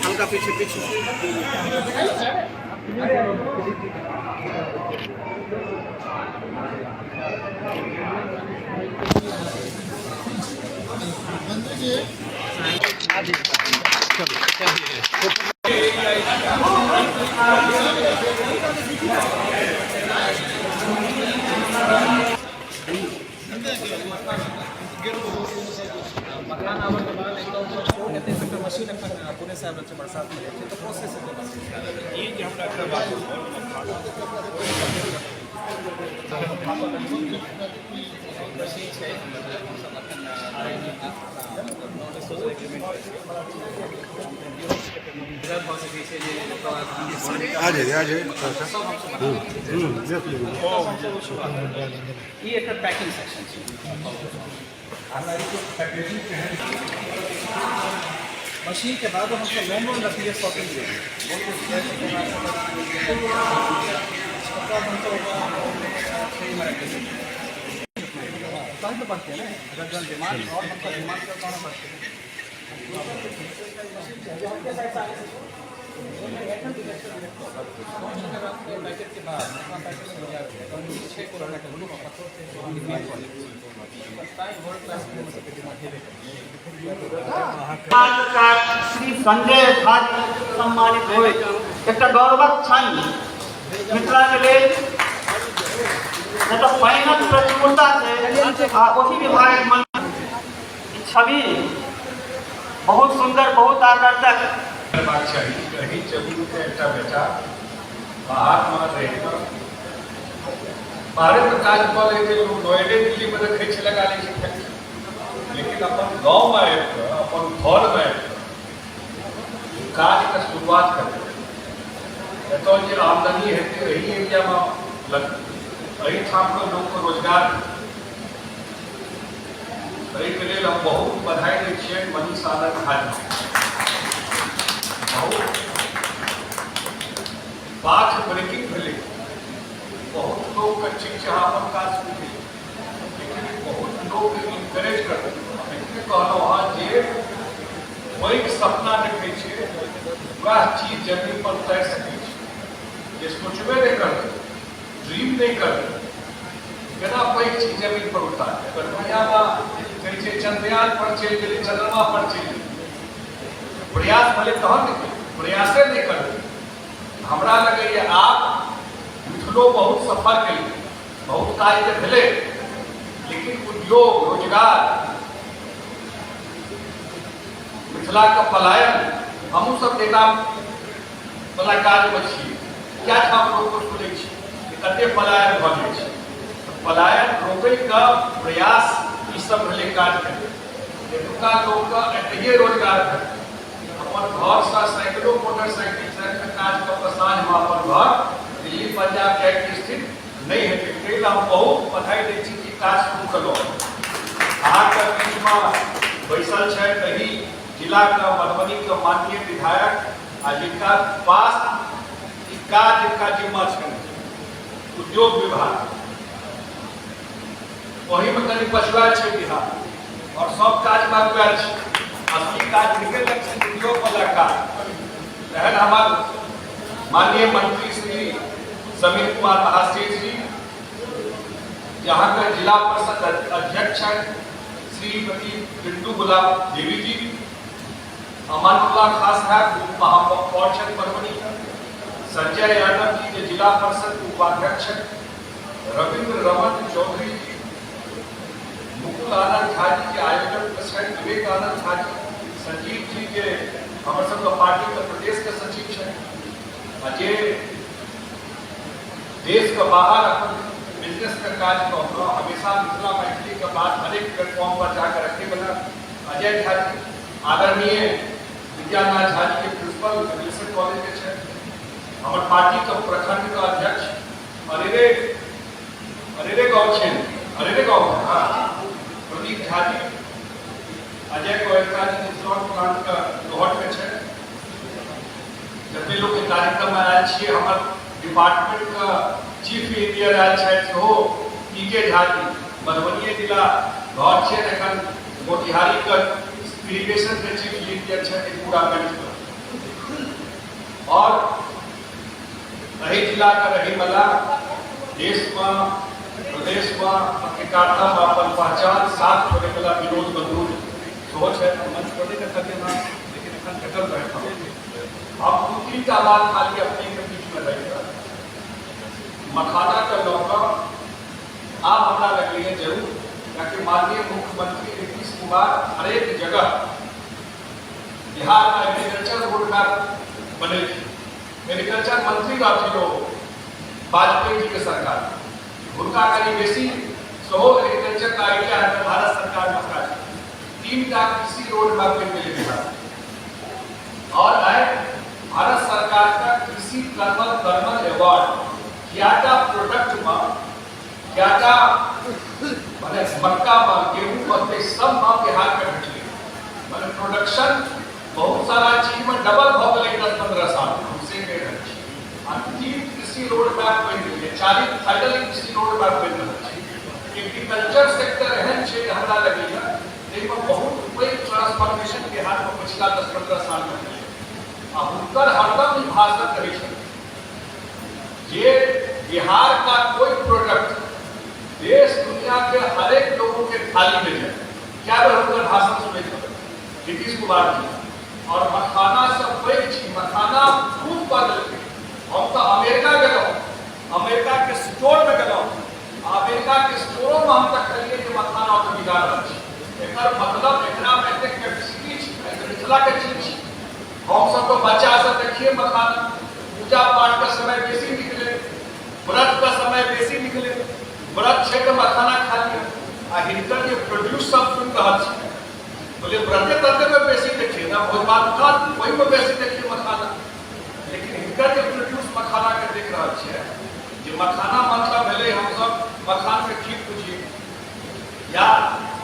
हल्का पीछे पीछे। मकान आबऽ के बाद एकदम एते सबटा मशीन एखन पुणे से आबि रहल छै, बरसात मे जाइ छै तऽ प्रोसेस हेतै। ई जे हमरा करबाक मशीन छै हमसब एखन नॉन डिस्क्लोजर एग्रीमेंट पर छियै। भऽ सकै छै जे आ जाइए, आ जाइए। सब हमसब बना देख लेबै। ई एकर पैकिंग सेक्शन छै। मशीन के बाद हमसब लोन लोन रखलियै शॉपिंग लेल। तहन तऽ बढ़तै ने, अगर जहन डिमांड और हमसब डिमांड करब तहन बढ़तै। पैकेट के बाद पैकेट में छै कोरोना के डिमांड हेबे। श्री संजय झा जी सम्मानित होय एकटा गौरवक क्षण मिथिला के लेल। जतऽ पानिक प्रचुरता छै आ ओहि विभागक मंत्री, ई छवि बहुत सुंदर, बहुत आकर्षक। करबाक चाही। एहि जमीनके एकटा बेटा बाहरमे रहि कऽ बाहरेमे काज कऽ लै छै, लोक नोएडे दिल्लीमे देखै छै, लगा लै छै फैक्ट्री, लेकिन अपन गाँवमे आबि कऽ, अपन घरमे आबि कऽ काजके शुरुआत करतै, एतऽ जे आमदनी हेतै एहि एरियामे लगतै, एहिठामके लोकके रोजगार भेटतै। एहिके लेल हम बहुत बधाई दै छियनि मनीष आनंद झा जी। बहुत पाथ ब्रेकिंग भेलै। बहुत लोकके ठीक छै, अहाँ अपन काज शुरू केलियै, लेकिन बहुत लोकके इनकरेज करतै। हम एखने कहलहुँ हँ, जे पैघ सपना देखै छै वएह चीज जमीन पर उतारि सकै छै। जे सोचबे नहि करतै, ड्रीम नहि करतै, केना पैघ चीज जमीन पर उतारतै? अगर दुनियामे कहै छै चंद्रयान पर चलि गेलै, चंद्रमा पर चलि गेलै, प्रयास भेलै तहन ने गेलै, प्रयासे नहि करतै। हमरा लगैए आब मिथिलो बहुत सफर केलकै, बहुत काज तऽ भेलै, लेकिन उद्योग, रोजगार, मिथिलाके पलायन, हमहूँ सब नेता वाला काजमे छी, कए ठाम लोकके सुनै छी जे कते पलायन भऽ जाइ छै। तऽ पलायन रोकैके प्रयास ई सब भेलै काज केनाइ। एतुका लोकके एतहिए रोजगार भेटतै, अपन घरसँ साइकिलो मोटरसाइकिल से काज कऽ कऽ साँझमे अपन घर दिल्ली पंजाब जाइके स्थिति नहि हेतै। ताहि लए हम बहुत बधाई दै छी कि काज शुरू केलहुँ। अहाँके बीचमे बैसल छथि एहि जिलाके मधुबनीके माननीय विधायक आ जिनका पास ई काज जिनका जिम्मा छनि, उद्योग विभाग, ओहिमे कनि पछुआयल छै बिहार और सब काजमे अगुआयल छै। असली काज निकलि छै उद्योग वाला काज। एहन हमर माननीय मंत्री श्री समीर कुमार महासेठ जी, यहाँ के जिला परिषद अध्यक्ष छथि श्रीमती बिंदु गुलाब देवी जी, अमानुल्लाह खान साहब उप महापौर छथि मधुबनी के, संजय यादव जी जे जिला परिषद उपाध्यक्ष छथि, रविंद्र रमन चौधरी जी, मुकुल आनंद झा जी जे आयोजक छथि, विवेक आनंद झा जी, संजीव जी जे हमर सबके पार्टी के प्रदेश के सचिव छथि आ जे देश के बाहर अपन बिजनेस के काज कऽ कऽ हमेशा मिथिला मैथिली के बात हरेक प्लेटफॉर्म पर जाकर रखे वाला अजय झा जी, आदरणीय विद्यानाथ झा जी के प्रिंसिपल विल्सन कॉलेज के छथि, हमर पार्टी के प्रखंड के अध्यक्ष अरेरे अरेरे गाँव छै, अरेरे गाँव, हाँ, प्रदीप झा जी, अजय गोयनका जी मिथिला प्रांत के लोहट के छथि। जते लोक के कार्यक्रम में आयल छियै, हमर डिपार्टमेंट के चीफ इंजीनियर आयल छथि सेहो पी के झा जी। मधुबनी जिला घर छै, एखन मोतिहारी के इरिगेशन के चीफ इंजीनियर छथिन पूरा बेल्ट। और एहि जिला के रहैवला देशमे, प्रदेशमे पत्रकारितामे अपन पहचान साफ करैवला विनोद बंधु सेहो छथि। मंच पर नहि देखलियै हँ, लेकिन एखन भेटल रहै। हम दू तीन टा बात खाली अपने के बीचमे रहि मखाना के लऽ कऽ आब हमरा लगैए जरूर, कियाकि माननीय मुख्यमंत्री नीतीश कुमार हरेक जगह बिहारमे एग्रीकल्चर रोड मैप बनेलखिन। एग्रीकल्चर मंत्री रहथिन ओ वाजपेयी जी के सरकार, हुनका कनि बेसी सेहो एग्रीकल्चर के आइडिया है। भारत सरकार में काज 3 टा कृषि रोड मैप बनि गेलै बिहार। और आइ भारत सरकार का कृषि कर्मण कर्मण अवार्ड क्या प्रोडक्ट में, क्या माने मक्का में, गेहूं में, ते सब में बिहार के भेटलै। माने प्रोडक्शन बहुत सारा चीज में डबल भऽ गेलै 10-15 साल में, हम से कहि रहल छी। आ तीन कृषि रोड मैप बनि गेलै, चारि फाइनल कृषि रोड मैप बनि रहल छै। एग्रीकल्चर सेक्टर एहन छै जे हमरा लगैए ताहिमे बहुत पैघ ट्रांसफॉर्मेशन बिहारमे पछिला 10-15 सालमे भेलै। आ हुनकर हरदम ई भाषण रहै छलै जे बिहार का कोई प्रोडक्ट देश दुनिया के हर एक लोगों के थाली में जाए। क्या बेर हुनकर भाषण सुनैत रहबै नीतीश कुमार जी। और मखाना से पैघ छी, मखाना खूब कऽ देलकै। हम तऽ अमेरिका गेलहुँ, अमेरिका के स्टोर में गेलहुँ, अमेरिका के स्टोरो में हम देखलियै जे मखाना ओतऽ बिका रहल छै। एकर मतलब एकरा में एतेक कैपेसिटी छै। मिथिला के चीज छी। हम सब तो बच्चा सब देखिए, मखाना पूजा पाठ का समय बेसी निकले, व्रत का समय बेसी निकले। व्रत छै तऽ मखाना खा लिअ। आ हिनकर जे प्रोड्यूस सब सुनि रहल छी, बोले व्रते तते में बेसी देखिए ना, भोज भात का ओहिमे बेसी देखिए मखाना। लेकिन हिनकर जे प्रोड्यूस मखाना के देख रहल छियै जे मखाना मतलब भेलै हमसब मखान के खीर बुझिए या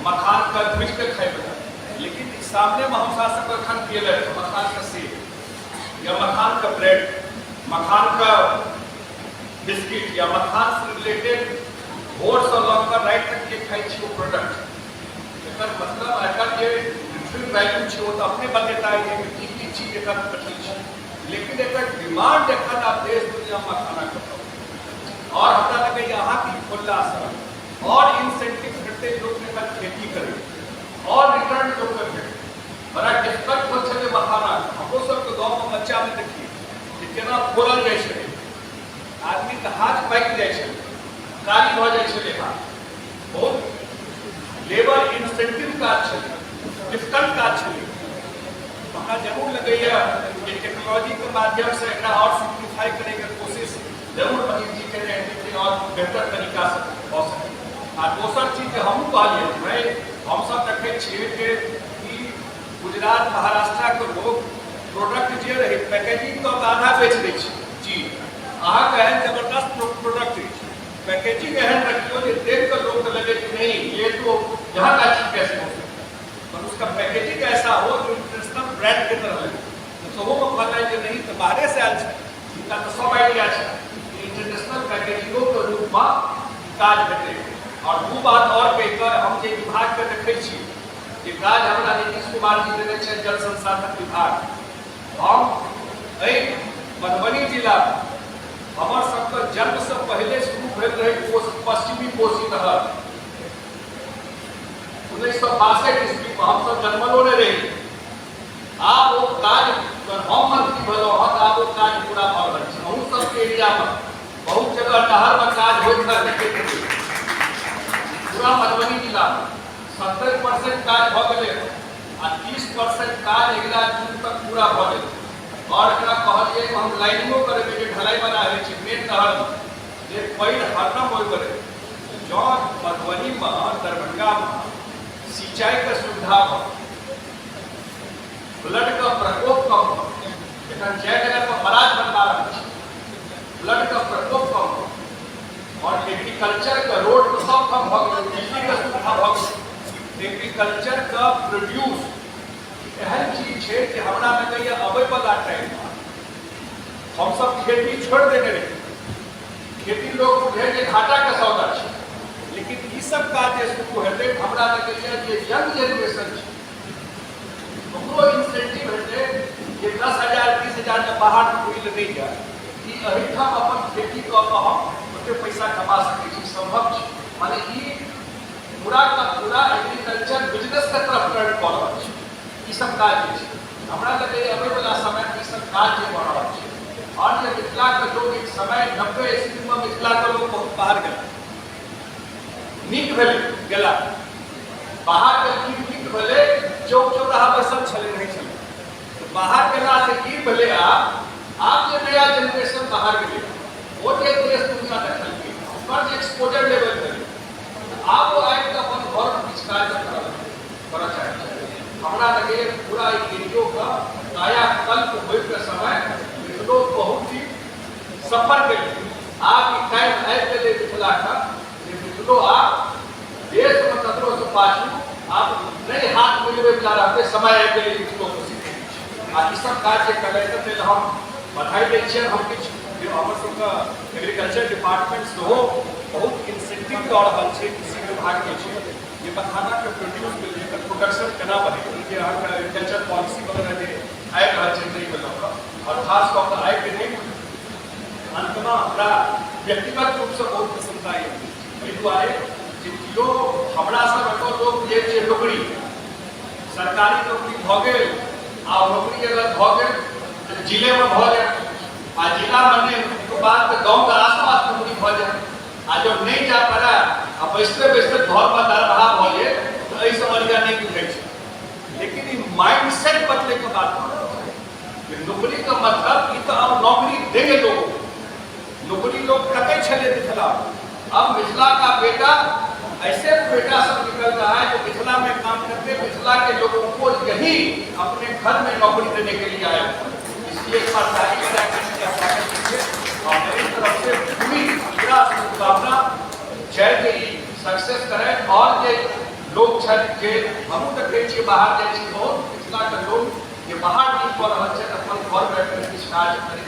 मखान के भुजि के खाइवला, लेकिन सामने में हम सब एखन पियले मखान के सेक या मखान के ब्रेड, मखान के बिस्किट या मखान से रिलेटेड भोर से लऽ कऽ राति तक जे खाइ छी ओ प्रोडक्ट। एकर मतलब एकर जे न्यूट्रिएंट वैल्यू छै ओ तऽ अपने बतेता जे की की चीज एकर अथी छै, लेकिन एकर डिमांड एखन आब देश दुनिया में मखाना के। और हमरा लगैए अहाँके ई खोललासँ और इंसेंटिव भेटतै लोकके एकर खेती करै और रिटर्न लोकके भेटतै। बड़ा डिफिकल्ट होइ छलै मखाना। हमरो सबके गाँवमे बच्चामे देखियै जे केना फोड़ल जाइ छलै, आदमीके हाथ पाकि जाइ छलै, कारी भऽ जाइ छलै हाथ। बहुत लेबर इंसेंटिव काज छलै, डिफिकल्ट काज छलै। हमरा जरूर लगैए जे टेक्नोलॉजीके माध्यमसँ एकरा और सिम्प्लीफाई करैके कोशिश जरूर मनीष जी केने हेथिन और बेहतर तरीकासँ भऽ सकै। आ दोसर चीज जे हमहूँ कहलियै, भाइ, हमसब देखै छियै जे ई गुजरात महाराष्ट्रके लोग प्रोडक्ट जे रहै पैकेजिंग कऽ कऽ आधा बेच दै छै जी। अहाँके एहन जबरदस्त प्रोडक्ट अछि, पैकेजिंग एहन रखियौ जे देख कऽ लोकके लगे कि नहीं, ये तो यहाँ का चीज कैसे हो सकता है, पर उसका पैकेजिंग ऐसा हो जो इंटरनेशनल ब्रांड के तरह लगे। तऽ सेहोमे कहनाइ जे नहीं तऽ बाहरे से आयल छै, हिनका तऽ सब आइडिया छै। इंटरनेशनल पैकेजिंगोके रूपमे काज हेतै। और दू बात और कहि कऽ, हम जे विभागके देखै छी जे काज हमरा नीतीश कुमार जी देने छथि, जल संसाधन विभाग, हम एहि मधुबनी जिला हमर सबके जन्मसँ पहिले शुरू भेल रहै पश्चिमी कोसी नहर 1962 ईस्वीमे, हमसब जन्मलो नहि रही। आब ओ काज, जहन हम मंत्री भेलहुँ हँ तऽ आब ओ काज पूरा भऽ रहल छै। अहूँ सबके एरियामे बहुत जगह नहरमे काज होइत हँ। पूरा मधुबनी जिलामे 70% काज भऽ गेलै आ 30% काज अगिला जून तक पूरा भऽ जेतै। और एकरा कहलियै हम लाइनिंगो करेबै, जे ढलाई वाला होइ छै मेन नहरमे, जे पानि हरदम ओहि पर। जँ मधुबनीमे, दरभंगामे सिंचाईके सुविधा भऽ, फ्लडके प्रकोप कम भऽ, एखन जयनगर पर बराज बनबा रहल छी, फ्लडके प्रकोप कम भऽ और एग्रीकल्चर के रोड तो सब कम भऽ गेलै, बिजली के सुविधा भऽ गेलै, एग्रीकल्चर के प्रोड्यूस एहन चीज छै कि हमरा लगैए अबै वाला टाइममे हमसब खेती छोड़ि देने रही। खेती लोग बुझे जे घाटा के सौदा छै, लेकिन ई सब काज लगैए जे यंग जेनरेशन छै ओकरो इंसेंटिव हेतै जे 10,000 20,000 के बाहर नौकरी लए नहि जाय, ई एहिठाम अपन खेती कऽ कऽ हम ओते पैसा कमा सकै छी, सम्भव छै। माने ई पूरा का पूरा एग्रीकल्चर बिजनेस के तरफ टर्न कऽ रहल छै। ई सब काज जे छै हमरा लगैए अबैवला समयमे ई सब काज जे भऽ रहल छै। आओर जे मिथिलाके लोक एक समय 90 ईस्वीमे मिथिलाके लोक बहुत बाहर गेला, नीक भेलै गेला बाहर गेलखिन, नीक भेलै, चौक चौराहा बैसल छलै नहि छलै, तऽ बाहर गेलासँ की भेलै, आब जे नया जेनरेशन बाहर गेलै ओ जे देश दुनिया देखलकै ओकर जे एक्सपोजर लेवल भेलै, आब ओ आबि कऽ अपन घरमे किछु काज करऽ चाहै छै। हमरा लगैए पूरा एहि एरियोके कायाकल्प होइके समय मिथिलो बहुत ही सफर केलकै। आब ई टाइम आबि गेलै मिथिलाके जे मिथिलो आब देशमे ककरोसँ पाछू आब नहि हाथ मिलबैवला रहतै, समय आबि गेलै मिथिलोके सीखै। आ ई सब काज जे करलथि ताहि लए हम बधाई दै छियनि। हम किछु जे हमर सबके एग्रीकल्चर डिपार्टमेंट सेहो बहुत इंसेंटिव दऽ रहल छै कृषि विभाग जे छै जे मखानाके प्रोड्यूस के लिए प्रोडक्शन केना बढ़ेतै, जे अहाँके एग्रीकल्चर पॉलिसी वगैरह जे आबि रहल छै ताहिके लऽ कऽ, आओर खास कऽ कऽ आबि नहि। अंतमे हमरा व्यक्तिगत रूपसँ बहुत प्रसन्नता यऽ एहि दुआरे जे केओ हमरा सब एतऽ लोक बुझै छै नौकरी, सरकारी नौकरी भऽ गेल, आ नौकरी अगर भऽ गेल तऽ जिलेमे भऽ जाय, आ जिलामे नहि ओकर बाद तऽ गाँवके आसपास नौकरी भऽ जाय, आ जब नहि जा पड़य आ बैसते बैसते घरमे दरमाहा भऽ जाय तऽ एहिसँ बढ़िआँ नहि बुझै छै। लेकिन ई माइंड सेट बदलैके बात भऽ रहल छै कि नौकरी के मतलब ई तऽ अब नौकरी देंगे लोगों को, नौकरी लोग तकै छलै मिथिला, अब मिथिला का बेटा ऐसे बेटा सब निकल रहा है जो मिथिला में काम करते मिथिला के लोगों को यही अपने घर में नौकरी देने के लिए आया हुआ है। इसलिए एक बार ताली बजाकर इनका स्वागत कीजिए और मेरी तरफ से पूरी पूरा शुभकामना छै जे ई सक्सेस करें। और जे लोग छथि जे हमहूँ देखै छियै बाहर जाइ छी बहुत मिथिलाके लोग जे बाहर नहि कऽ रहल छथि, अपन घर बैठ कऽ किछु काज करै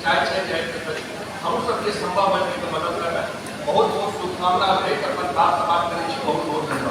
चाहै छथि जाइके करी, हमहूँ सब जे सम्भव होय ताहिके मदद करबै। बहुत बहुत शुभकामना दैत अपन बात समाप्त करै छी। बहुत बहुत धन्यवाद।